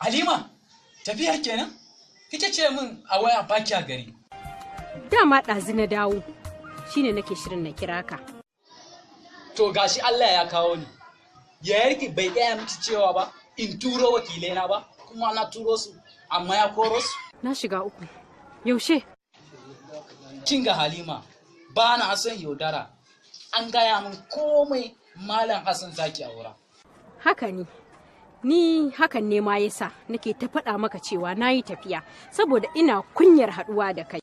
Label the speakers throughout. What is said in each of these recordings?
Speaker 1: Halima, tafiya kenan? Kike ce min a waya baki a gari.
Speaker 2: Dama ɗazu na dawo, shine nake shirin na kira ka.
Speaker 1: To gashi Allah ya kawo ni. Yayarki bai gaya miki cewa ba, in turo wakilai na ba, kuma na turo su, amma ya koro su.
Speaker 2: Na shiga uku. Yaushe?
Speaker 1: Kin ga Halima, ba na son yaudara. An gaya min komai Malam Hassan zaki aura.
Speaker 2: Haka ne. Ni hakan ne ma yasa nake ta faɗa maka cewa na yi tafiya saboda ina kunyar haɗuwa da kai.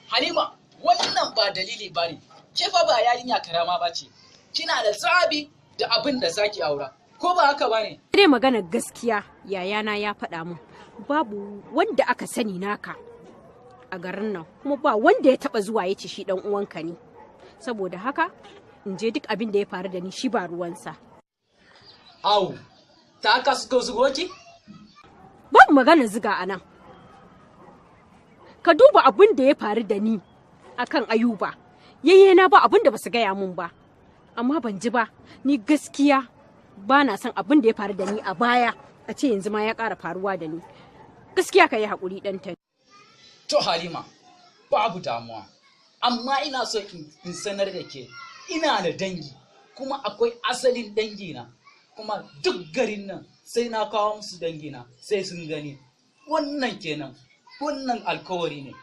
Speaker 1: Halima, wannan ba dalili ba ne. Ke fa ba yarinya karama ba ce. Kina da tsabi da abin da zaki aura. Ko ba haka ba ne?
Speaker 2: Dai magana gaskiya, yayana ya faɗa min babu wanda aka sani naka a garin nan, kuma ba wanda ya taɓa zuwa ya ce shi ɗan uwanka ne. Saboda haka in je duk abin da ya faru da ni shi ba ruwansa.
Speaker 1: Au, ta haka suka zugo ki?
Speaker 2: Babu magana ziga a nan. Ka duba abin da ya faru da ni akan Ayuba. Yayyena ba abin da basu gaya mun ba. Amma ban ji ba, ni gaskiya ba na son abin da ya faru da ni a baya a ce yanzu ma ya ƙara faruwa da ni. Gaskiya ka yi haƙuri ɗanta.
Speaker 1: To Halima, babu damuwa. Amma ina so in sanar da ke, ina da dangi, kuma akwai asalin dangina. Kuma duk garin nan sai na kawo musu dangina, sai sun gani. Wannan kenan, wannan alkawari ne.